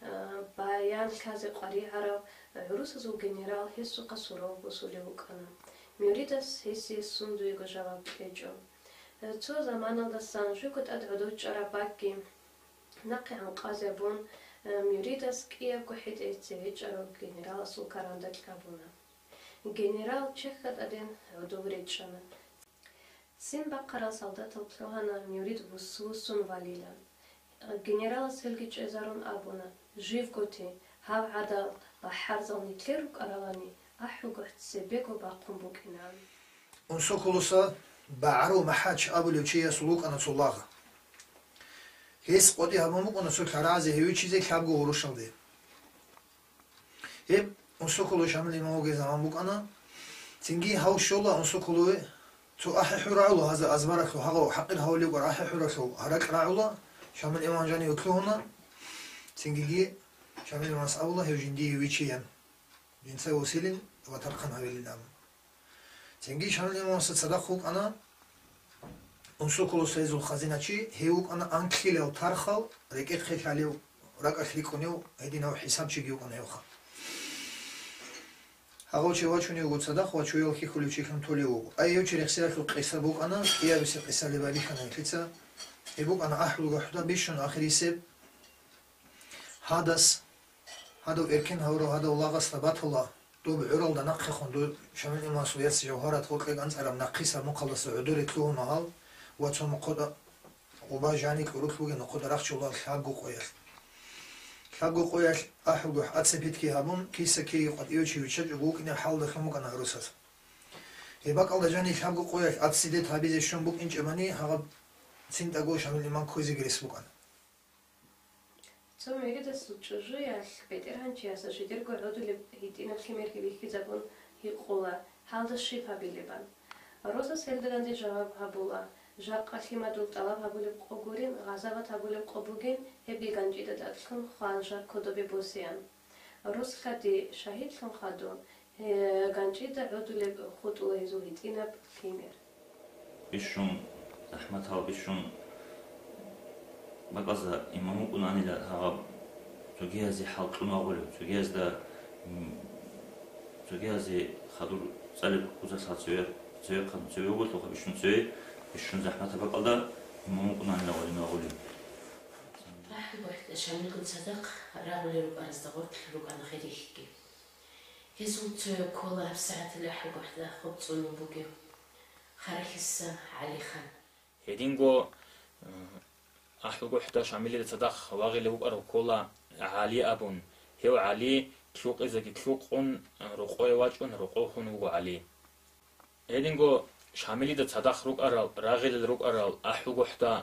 э, баян лъазе къваригӀарав гӀурусазул генерал гьесухъа сурав босулев вукӀана. Мюридас гьесие сундуего жаваб кьечӀо. Э, цо заманалдасан жуго тӀад гӀодов чӀараб бакӀги нахъе гӀанкъазе абун, э, Мюридас кӀиябго хӀетӀе цеве чӀарав генераласул каранда кьабуна. Генерал чехьа тӀадин гӀодов речӀчӀана. Ццин бахъарал солдатал лъугьана Мюрид вуссун валилан. Генералас гьелги чӀезарун абуна: «Живго те, гьав гӀадал бахӀарзал нилъер рукӀаралани, ахӀулгохӀ цебего бахъун букӀинан». Унсоколоса БагӀарул МахӀач абулев чиясул вукӀана цо лагъ. Гьес къотӀи гьабун букӀана цо лъаразе гьевичизе лъабго гъурущалде. Гьеб Унсоколо Шамил имам вугев заман букӀана. Цинги гьав щола Унсоколове цо ахӀи-хӀур рагӀула гьаза азбаралъув, гьагъав хӀакъир гьавулев вукӀар ахӀи-хӀуралъул гьаракь рагӀула, Шамил имам жаниве лъугьуна. Цингиги Шамил имамас абула гьев жиндие вичеян, жинца восилин ва тархъан гьавилин абун. Цинги Шамил имамасда цадахъ вукӀана Унсоколоса гьезул хазиначи, гьев вукӀана анкьилав тархал, рекӀехъе лъалев, ракӀалъ рикӀкӀунев гьединав хӀисабчиги вукӀана гьевха. Гьагъав чи вачунев вуго цадахъ, вачуял хьихьулев чилъун толев вуго. Ай гьев чи рехсералъул къиса букӀана, кӀиябисе къисалеб байбихьана гьелъица. Гьеб букӀана АхӀулгохӀда бищун ахирисеб гьадас, гьадав эркен гьавурав гьадав лагъасда батала, доб гӀуралда нахъехун дов Шамил имамасул яц жавгьарат гъоркье анцӀараб нахъисаб мухъалдаса гӀодоре лъугьуна гьал ва цо нохъода, гъуба жани кьурулъ бугеб нохъода рахчула лъабго къоялъ. Лъабго къоялъ АхӀулгохӀ ацепитки гьабун, киса-киги къватӀиве чи виччачӀого вукӀинеб хӀалалда лъун букӀана гӀурусаз. Гьеб бакӀалда жани лъабго къоялъ аццидет гьабизе щун букӀинчӀебани, гьагъаб цинтӀаго Шамил имам кквезеги рес букӀана. Цо мюридасул чӀужуялъ бетӀергьанчияс жидерго гӀодулеб гьитӀинаб лъимер бихьизабун гьикъула, гьалда щиб гьабилебан. Росас гьелда данде жаваб гьабула: «Жакъа лъимадул тӀалаб гьабулеб къо гурин, гъазават гьабулеб къо бугин, гьебги ганчӀида тӀад лъун хван жак кодобе босеян». Рос хадуй, шагьидлъун хадуй, Гье, ганчӀида гӀодулеб хутӀула гьезул гьитӀинаб лъимер. Бищун захӀматал, бищун бакӀазда имам вукӀунанила гьагъаб, цогиязе хӀал кьун вагъулев, цогиязда, м, цогиязе хадур цӀалеб ккузалъал цеве, цевехъан цеве вугелъулха, бищун цеве, бищун захӀматаб бакӀалда имам вукӀунанила гъолин вагъулев. АхӀулгохӀда Шамилгун цадахъ рагъулел рукӀаразда гъоркь рукӀана хирихьги. Гьезул цояв ккола гьабсагӀатила АхӀулгохӀда хоб цӀунун бугев, Харахьиса ГӀалихан. Гьединго, э, АхӀулгохӀда Шамилида цадахъ вагъилев вукӀарав ккола ГӀали абун. Гьев ГӀали лъукъизеги лъукъун, э, рокъове вачӀун, рокъов хун вуго ГӀали. Гьединго Шамилида цадахъ рукӀарал, рагъилел рукӀарал АхӀулгохӀда,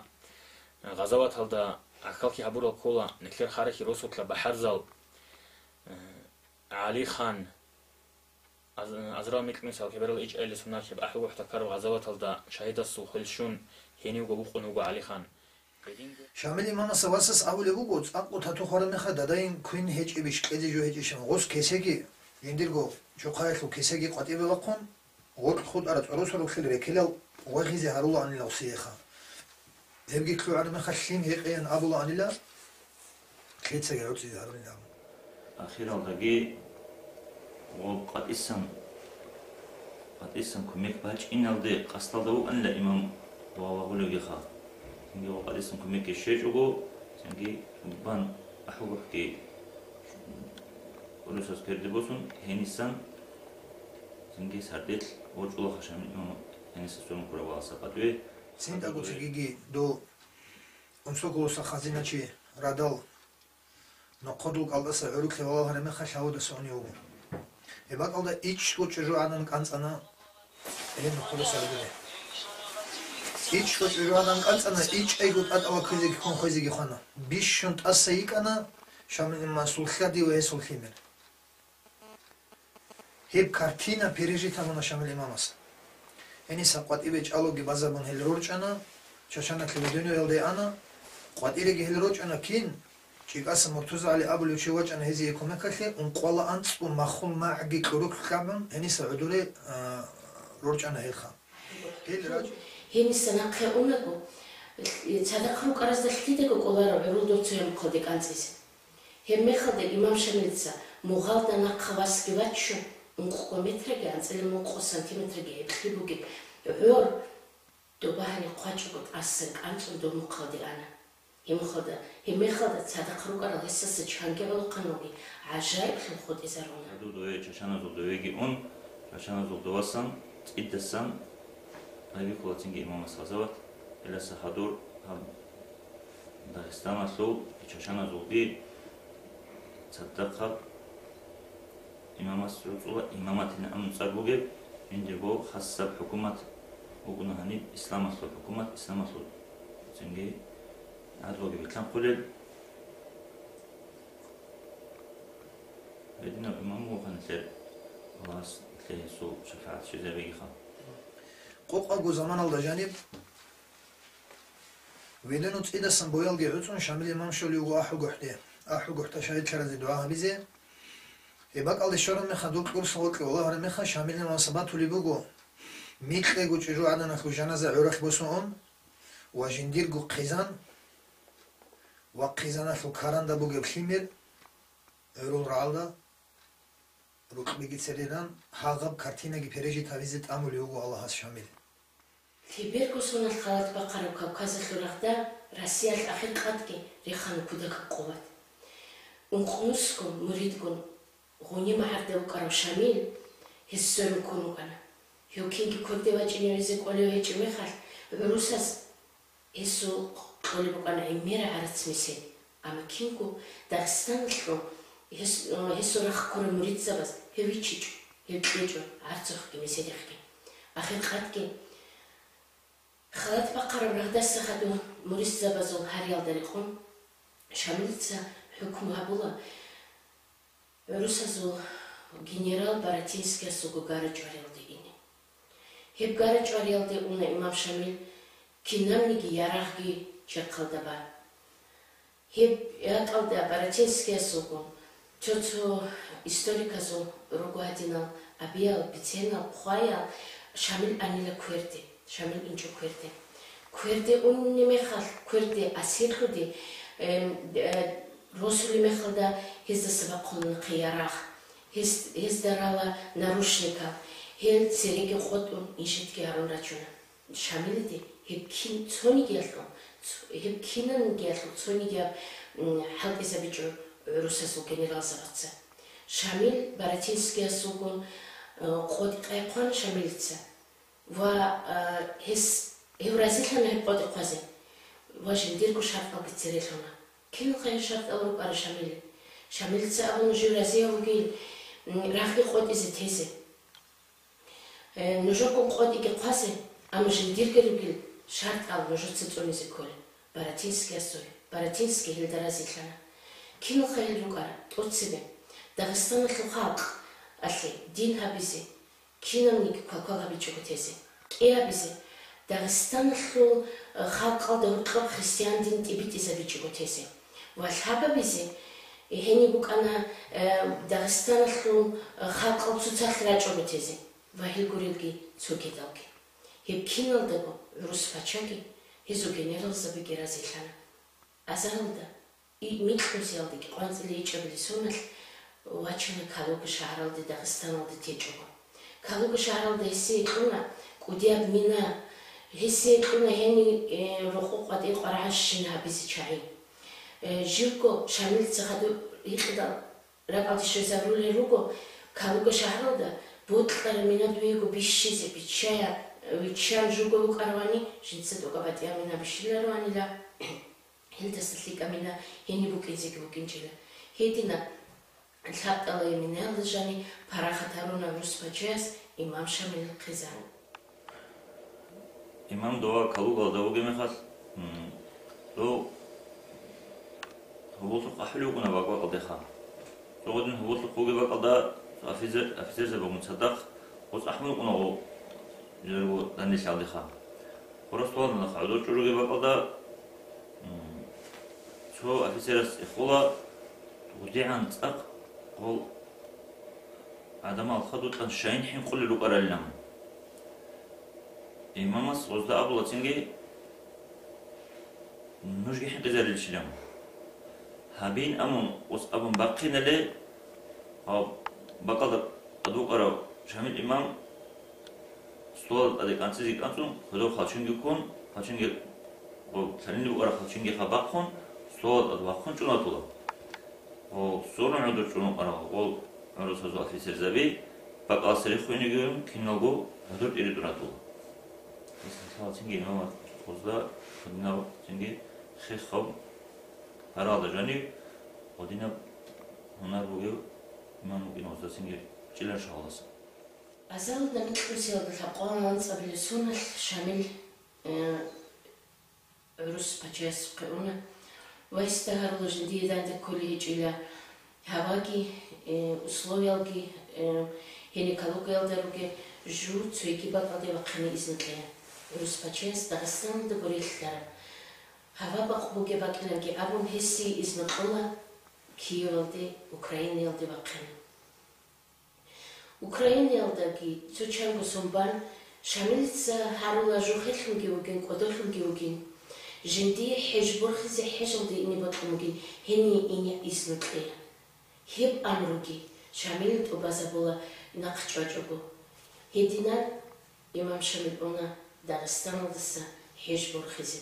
э, гъазаваталда гӀахьаллъи гьабурал ккола нилъер Харахьи росулъа бахӀарзал, э, ГӀалихан, Аз-, азрал микьнусал хӀебарал ичӀайиле сунархӀеб АхӀулгохӀда ккараб гъазаваталда шагьидасул хвел щун гьенивго вукъун вуго ГӀалихан. Шамил имамаса васас абулеб буго, цӀакъго тату хвараб мехалъ дадайин квен гьечӀебищ, кьезе жо гьечӀищан, гъос кесеги, жиндирго чохъаялъул кесеги къватӀибе бахъун, гъоркь хутӀараб цӀоросарулъил рекелал вагъизе гьарулаанила гъосиеха. Гьебги лъугӀараб мехалъ лъим гьекъеян абулаанила, лъицаги гӀуцӀизе гьарулин абун. Ахиралдаги гъоб къватӀисан, къватӀисан кумек бачӀиналде къасдалда вукӀанила имам ва вагъулевгиха. Цинги гъоб къватӀисан кумекги щвечӀого, цинги бан АхӀулгохӀги урусас перде босун, гьенисан цинги сардилъ ворчӀулаха Шамил имам гьениса цӀунун ккураб валаса къватӀиве. ЦинтӀаго цогиги дов Унсоколоса хазиначи радал нохъодул кӀалтӀаса гӀурулъе валагьараб мехалъ гьавудаса унев вуго. Гьеб бакӀалда ичӀго чӀужугӀадан кӀанцӀана гьеб нохъодаса гӀодоре. ИчӀго чӀужугӀадан кӀанцӀана, ичӀайго тӀатӀала кквезеги ккун хвезеги хвана. Бищун тӀаса йикӀана Шамил имамасул лъади ва гьесул лъимер. Гьеб картина пережить гьабуна Шамил имамас. Гьениса къватӀибе чӀалуги базабун гьел рорчӀана, Чачаналъе Ведуньоялде ана, къватӀиреги гьел рорчӀана кин, ЧӀикӀаса МуртузагӀали абулев чи вачӀана гьезие кумекалъе, ункъоялда анцӀго махул магӀги кьурулъ кьабун, гьениса гӀодоре, а, рорчӀана гьелха. Гьел рач- Гьениса нахъе унаго, цадахъ рукӀаразда лъидаго кӀоларо гӀурул дорцояб мухъалде кӀанцӀизе. Гьеб мехалда имам Шамилица мугъалда нахъа васги ваччун, ункъго метраги анцӀила мункъго сантиметраги гӀеблъи бугеб гӀор, доба гьаниб хъвачӀого тӀасан кӀанцӀун доб мухъалде ана. Гьеб мехалда, гьеб мехалда цадахъ рукӀарал гьесдаса чанги гӀолохъанавги гӀажаиблъун хутӀизаруна. Гьадур дове чачаназул довеги ун, чачаназул довасан, цӀидасан, гьабихъула цинги имамас гъазават, гьелдаса гьадур гьаб Дагъистаналъул чачаназулги цадахъаб имамас гӀуцӀула имаматилан абун цӀар бугеб, жиндирго хасаб хӀукумат букӀуна гьаниб, исламалъул хӀукумат, исламалъул цинги гӀадлуги билълъанхъулел. Гьединав имам вукӀана нилъер, Аллагьас нилъее гьесул шапагӀат щвезабегиха. Къокъабго заманалда жаниб, велено цӀидасан боялги гӀуцӀун, Шамил имам щолев вуго АхӀулгохӀде, АхӀулгохӀда шагьидлъаразе дугӀа гьабизе. Гьеб бакӀалде щвараб мехалъ, дур кьурса гъоркье валагьараб мехалъ, Шамил имамас батулеб буго, микьго чӀужугӀаданалъул жаназа гӀуралъ босун ун ва жиндирго хъизан ва хъизаналъул каранда бугеб лъимер гӀурул рагӀалда рукъбиги цереран, гьагъаб картинаги пережить гьабизе тӀамулев вуго Аллагьас Шамил. Лъеберго соналъ халат бахъараб Кавказалъул рагъда Россиялъ ахиркъадги рехана кутакаб къуват. Ункънусго муридгун Гъуниб магӀарда вукӀарав Шамил гьесие рукӀун вукӀана. Гьев кинги кверде вачӀине гӀезе кӀолев гьечӀеб мехалъ, гӀурусаз гьесул кьолеб букӀана гӀемераб гӀарац месед, амма кинго Дагъистаналъул гьес-, гьесул рахъ ккурал муридзабаз гьев вичичӀо, гьев кьечӀо гӀарцухъги меседихъги. Ахиркъадги халат бахъараб рагъдаса хадур муридзабазул гьариялда рекъон Шамилица хӀукму гьабула гӀурусазул генерал Баратинскиясулго гара-чӀвариялде ине. Гьеб гара-чӀвариялде уна имам Шамил кинабниги ярагъги черхалда бан. Гьеб ракӀалда Баратинскиясулгун цо-цо историказул руго гьадинал абиял, биценал, хъваял, Шамил анила кверде, Шамил инчӀо кверде. Кверде унеб мехалъ, кверде асирлъуде, эм, э, росулеб мехалда гьездаса бахъуна нахъе ярагъ, гьез-, гьезда рала наручникал, гьел цереги къотӀун, иншитги гьарун рачуна. Шамилиде гьеб кин-, цонигиялъул, ц-, гьеб кинабигиялъул цонигияб, м, хӀалтӀизабичӀо гӀурусазул генералзабаца. Шамил Баратинскиясулгун, э, къотӀи къай хъвана Шамилица ва, э, гьес, гьев разилъана гьеб къотӀи хъвазе ва жиндирго шартӀалги церелъуна. Киналха гьел шартӀал рукӀарал Шамилил? Шамилица абуна жив разияв вугин, м, рагъги къотӀизе тезе. Э, нужерго къотӀиги хъвазе, амма жиндирги ругел шартӀал нужеца цӀунизе кколеб. Баратинскиясул, Баратинский гьелда разилъана. Киналха гьел рукӀарал тӀоцебе Дагъистаналъул халкъалъе дин гьабизе, кинабниги квалквал гьабичӀого тезе, кӀиабизе, Дагъистаналъул, э, халкъалда гьоркьоб христиан дин тӀибитӀизабичӀого тезе ва лъабабизе, гьениб букӀана, э, Дагъистаналъул, э, халкъал цоцалъ рачӀого тезе ва гьел гурелги цогидалги. Гьеб киналдаго гӀурус пачаги гьезул генералзабиги разилъана. Азаралда и-, микьнусиялдеги къванцӀила ичӀабилеб соналъ вачана Калуга шагьаралде, Дагъистаналде течӀого. Калуга шагьаралда гьесие кьуна кӀудияб мина, гьесие кьуна гьениб, э, рокъо къватӀир къварагӀа щин гьабизе чагӀи. Э, живго Шамилица хадур гьикъидал ракӀалде щвезарулел руго, Калуга шагьаралда бокьараб мина дуего бищизе, биччая, виччан жуго вукӀаравани, жинца тӀокӀаб батӀияб мина бищилараванила. Гьелдаса лъикӀаб мина гьениб букӀинзеги букӀинчӀила. Гьединаб лъабкъалъе минаялда жани парахат гьаруна рус пачаяс имам Шамилил хъизан. Имам дова Калугалда вугеб мехалъ, м, дов гьоболлъухъ ахӀулев вукӀуна бакӀ-бакӀалдеха. Цо гьедин гьоболлъухъ вугеб бакӀалда офицер-, офицерзабигун цадахъ гъоз ахӀун вукӀуна гъо-, жидерго данделъалдеха. Гъорас валана хадур чӀужуге бакӀалда, м, цо Цо офицерас цӀехола, гъудигӀан цӀакъ гъол гӀадамал хадукьан шайин хӀинкъулел рукӀаралилан. Имамас гъозда абула цинги, нужги хӀинкъизарилчилан. Гьабин амун, ус абун бахъинале, гьав бакӀалда тӀадвукӀарав Шамил имам столалда тӀаде кӀанцӀизе кӀанцӀун, гьудов хъалчинги ккун, хъалчинги, гъо, лъалиниб букӀараб хъалчингиха бахъун, столалда тӀад вахъун чӀунатула. Гъо, сорун гӀодор чӀун вукӀарав гъол гӀурусазул офицерзаби, бакӀалса рехуйнигун киналго гӀодор тӀиритӀуратула. Гьес лъала цинги имамат гъозда гьадинаб цинги хехав гьаралда жанив гъодинаб гьунар бугев имам вукӀин гъозда цинги чӀилан шагьалдаса. Азалда микьусиялда лъабкъоялда анцӀабилеб соналъ Шамил, э, гӀурус пачаясухъе уна. Ва гьесда гьарула жиндие данде кколей гьечӀила. Гьаваги, э, условиялги, э, гьенекологиялда ругел жу цойги бакӀалде вахъине изну кье. ГӀурус пачаяс Дагъистаналдаго релълъараб. Гьава бакъ бугеб бакӀиланги абун, гьесие изну кьола Киевалде, Украинаялде вахъине. Украинаялдаги цо чанго сон бан, Шамилица гьарула жухелъунги вугин, кӀодолъунги вугин. Жиндие хӀеж борхизе хӀежалде ине бокьун бугин, гьение ине изну кье. Гьеб амруги Шамилил тӀубазабула нахъ чӀвачӀого. Гьединан имам Шамил уна Дагъистаналдаса хӀеж борхизе.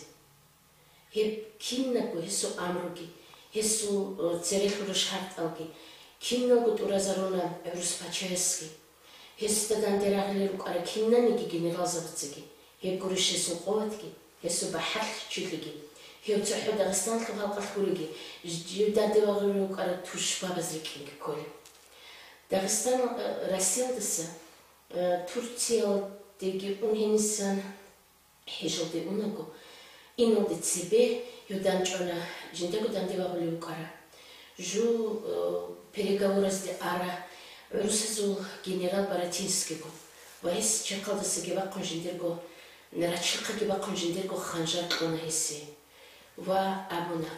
Гьеб кинабго гьесул амруги, гьесул, э, церелъул рушартӀалги киналго тӀуразаруна гӀурус пачаясги. Гьесда данде рагъулел рукӀарал кинаниги генералзабацаги, гьеб гурищ гьесул къуватги, гьесул бахӀарчилъиги, гьев цохӀо Дагъистаналъул халкъалъ гуриги, жив данде рагъулел рукӀарал тушбабаз рикӀкӀинги кколеб. Дагъистан, э, Россиялдаса, э, Турциялдеги ун гьенисан, ХӀежалде унаго, иналде цебе гьев дандчӀвана жиндаго данде вагъулев вукӀарав. Жу, э, переговоразде ара гӀурусазул генерал Баратинскийго ва гьес черхалдасаги вахъун жиндирго, рачихъаги бахъун жиндирго ханжар кьуна гьесие ва абуна: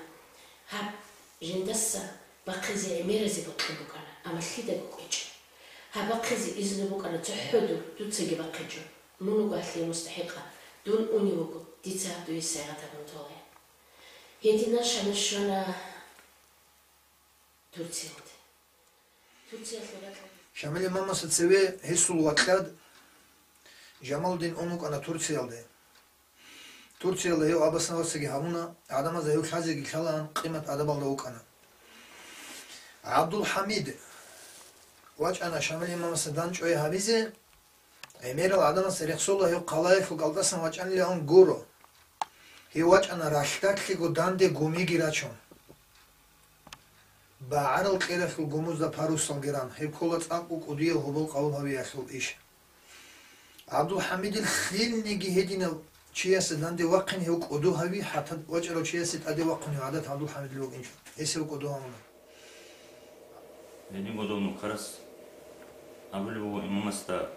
«Гьаб жиндаса бахъизе гӀемеразе бокьун букӀана, амма лъидаго кӀвечӀеб. Гьаб бахъизе изну букӀана цохӀо дур, дуцаги бахъичӀо. Мун вуго гьалъие мустахӀикъав, дун унев вуго, дица гьаб дуе сайгъат гьабун тола». Гьединал Шамил щвана Турциялде. Турциялъул ракьалде. Шамил имамасда цеве гьесул вакьад Жамалудин ун вукӀана Турциялде. Турциялда гьев абасналъаги гьавуна, гӀадамазда гьев лъазеги лъалаан къимат адабалда вукӀана. ГӀабдулхӀамид вачӀана Шамил имамасда дандчӀвай гьабизе, гӀемерал гӀадамаз рехсола гьев хъалаялъул кӀалтӀасан вачӀанилан гуро. Гьев вачӀана ралъдалъего данде гумиги рачун. БагӀарал кьералъул гумузда парусалги ран, гьеб ккола цӀакъго кӀудияв гьобол къабул гьавиялъул иш. ГӀабдулхӀамидил лъилниги гьединав чиясда данде вахъин гьев кӀодо гьави, хӀатта вачӀарав чиясе тӀаде вахъунев гӀадат ГӀабдулхӀамидил вукӀинчӀо. Гьес гьев кӀодо гьавуна. Гьедин гьодов нукарас абулеб буго имамасда: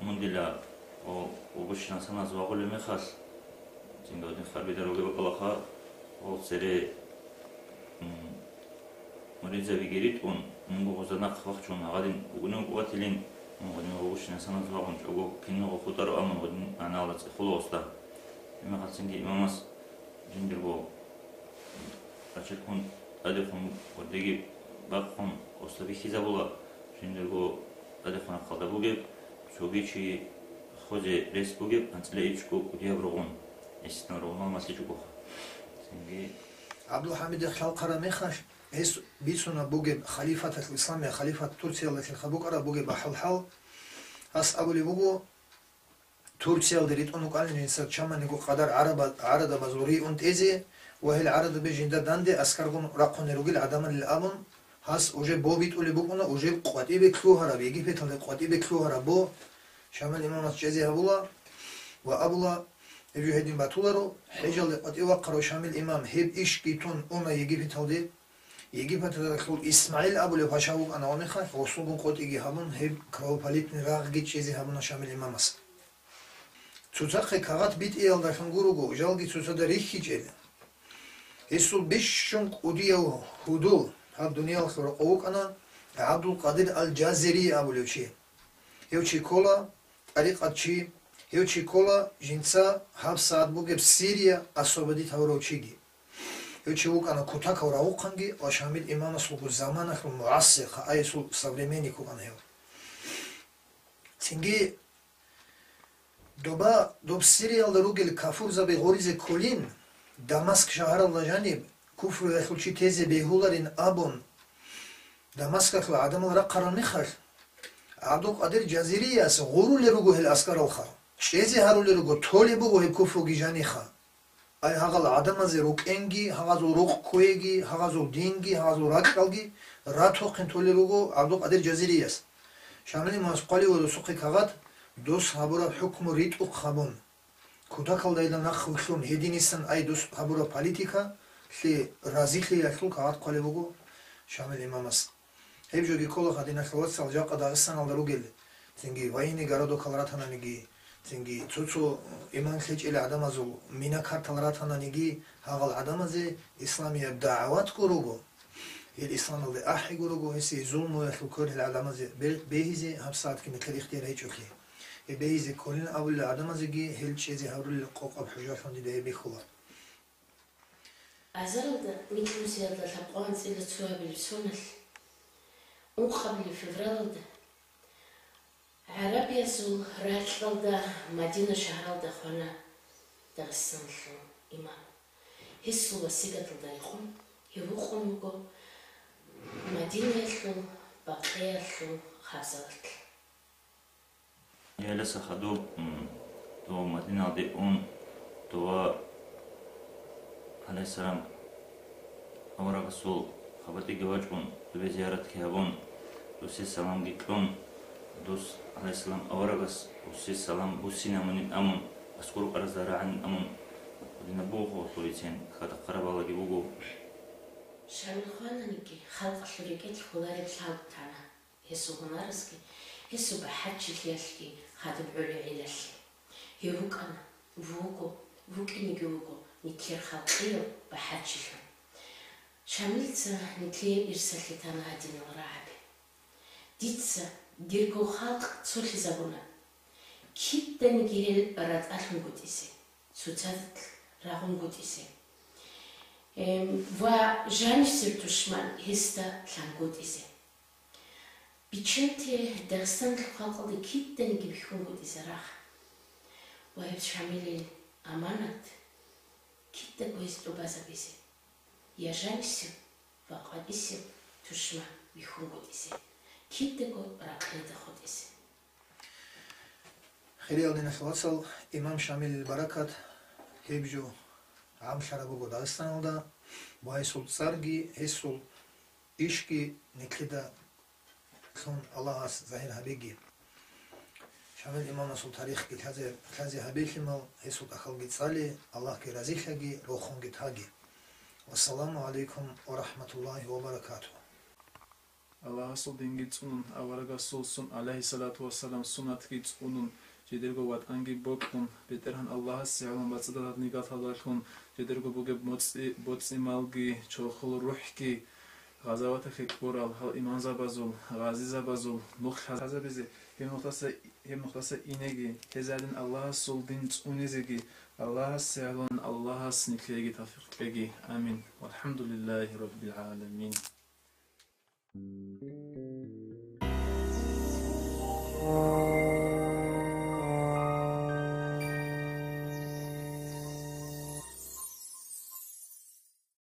«Мун дила, о, вугущинал саназ вагъулеб мехалъ, цинги гьадин харбида ругеб бакӀалаха, о, цере, м, муридзабиги ритӀун, мунго гъоза нахъ вахчун, гьадин вугунев ватилин, мун гъодин вугущинал саназ вагъун чӀого киналго хутӀараб», амун гъодин гьанала цӀехола гъосда. Имахъацинги имамас жиндирго рачелхъун тӀадехун ва деги бахъун гъосда бихьизабула, жиндирго тӀадехун рахъалда бугеб, цоги чи хозе рес бугеб анцӀила ичӀго кӀудияб ругъун, гьесинал ругъунал малъичӀогоха. Цинги ГӀабдулхӀамидихъ лъалхъараб мехалъ, гьес бицунаб бугеб халифаталъ, исламияб халифат Турциялдалъихъа букӀараб бугеб бахӀал-хӀал, гьас абулеб буго, Турциялде ритӀун вукӀанин жинца чаманиго къадар гӀараба-, гӀарадабазул риун тӀезе ва гьел гӀарадаби жинда данде аскаргун рахъунел ругел гӀадамалил абун, гьас уже бо битӀулеб букӀуна, уже къватӀибе лъугьараб, Египеталде къватӀибе лъугьараб бо Шамил имамас чӀезе гьабула ва абула: «Гьеб жо гьедин батуларо, хӀежалде къватӀив вахъарав Шамил имам гьеб ишги тун уна Египеталде». Египеталдалъул ИсмагӀил абулев паша вукӀана гьанихъа, гъосулгун къотӀиги гьабун, гьеб кровопролитный рагъги чӀезе гьабуна Шамил имамас. Цоцахъе кагъат битӀиялдалъун гурого, жалги цоцазда рихьичӀел. Гьесул бищун кӀудияв гьудул гьаб дуниялалъул рокъов вукӀана ГӀабдул-Къадир ал-Жазери абулев чи. Гьев чи ккола тӀарикъатчи, гьев чи ккола жинца гьабсагӀат бугеб Сирия освободить гьавурав чиги. Гьев чи вукӀана кутакав рагъухъанги ва Шамил имамасулго заманалъул мугӀассир, хъаэсул современник вукӀана гьев. Цинги доба доб Сириялда ругел кафурзаби гъоризе кколин, Дамаск шагьаралда жаниб куфруялъул чи тезе бегьуларин абун, Дамаскалъул гӀадамал рахъарал мехалъ, ГӀабдул-Къадир Жазирияс гъурулел руго гьел аскаралха. ЧӀезе гьарулел руго, толеб буго гьеб куфруги жаниха. Ай гьагъал гӀадамазе рукӀенги, гьагъазул рукъ кквеги, гьагъазул динги, гьагъазул ракьалги ратухъин толел руго ГӀабдул-Къадир Жазирияс. Шамил имамас хъвалев досухъе кагъат, дос гьабураб хӀукму ритӀухъ гьабун. Кутакалдайилан нахъ вилълъун гьединисан ай дос гьабураб политикалъе разилъиялъул кагъат хъвалеб буго Шамил имамас. Гьеб жоги ккола, гьадиналъул вацал, жакъа Дагъистаналда ругел, цинги военный городокал ратананиги, цинги цо-цо иман лъечӀел гӀадамазул мина-картал ратананиги, гьагъал гӀадамазе исламияб дагӀватго руго, гьел исламалде ахӀиго руго, гьесие зулмуялъул кверхӀел гӀадамазе бе-, бегьизе гьабсагӀатги нилъер ихтияр гьечӀолъи. Гьеб бегьизе кколин абулел гӀадамазеги гьел чӀезе гьарулел къокъаб хӀужалъун дида гьеб бихьула. Азаралда микьнусиялда лъабкъоялда анцӀила цоабилеб соналъ, ункъабилеб февралалда, гӀарабиязул ракьалда Мадина шагьаралда хвана Дагъистаналъул имам. Гьесул васигаталда рекъон, гьев вукъун вуго Мадинаялъул Бакъиялъул хабзалалъ. Гьелдаса хадуб, м, дов Мадиналде ун, дова, гӀалайгьиссалам, аварагасул хабатӀиги вачӀун, дубе зияратги гьабун, дусе саламги кьун, дус, гӀалайгьиссалам, аварагас дусе салам буссинабунин абун, аскӀор къаразда рагӀанин абун, гьадинаб буго гъолъул рицен, хадахъараб балагьи буго. Шамил хвананиги, халкъалъул рекӀелъ хьулареб лъалкӀ тана. Гьесул гьунаразги, гьесул бахӀарчилъиялъги хадуб гӀолеб гӀелалъе. Гьев вукӀана, вуго, вукӀинеги вуго нилъер халкъияв бахӀарчилъун. Шамилца нилъее ирсалъе тана гьадинал рагӀаби. Дица дирго халкъ цолъизабуна. Киданиги гьел ратӀалъунгутӀизе, цоцазда рагъунгутӀизе, эм, ва жанисеб тушман гьесда лъангутӀизе. Биччанте Дагъистаналъул халкъалде киданиги бихьунгутӀизе рагъ ва гьеб Шамилил аманат кидаго гьес тӀубазабизе, я жанисеб ва къватӀисеб тушман бихьунгутӀизе, кидаго ракълида хутӀизе. Хириял диналъул вацал, имам Шамилил баракат гьеб жо гӀамлъараб буго Дагъистаналда, ва гьесул цӀарги, гьесул ишги нилъеда лъун Аллагьас загьир гьабеги. Шамил имамасул тарихги лъазе, лъазе гьабе, лъимал, гьесул тӀахьалги цӀале, Аллагьги разилъаги, рохунги таги. Вассаламу гӀалайкум ва рахӀматуллагьи ва баракатугь. Аллагьасул динги цӀунун, аварагасул сун-, гӀалайгьиссалату вассалам, суннатги цӀунун, жидерго ватӀанги бокьун, БетӀергьан Аллагьасе гӀоло бацӀцӀадаб нигаталдалъун, жидерго бугеб моцӀи-, боцӀи-малги, чорхол рухӀги, гъазаваталъе кьурал гьал имамзабазул, гъазизабазул нух лъазабизе, гьеб нухдаса, гьеб нухдаса инеги, гьез гӀадин Аллагьасул дин цӀунизеги, Аллагьасе гӀоло Аллагьас нилъееги тавфикъ кьеги. Амин. ВалхӀамдулиллагьи раббил гӀаламин.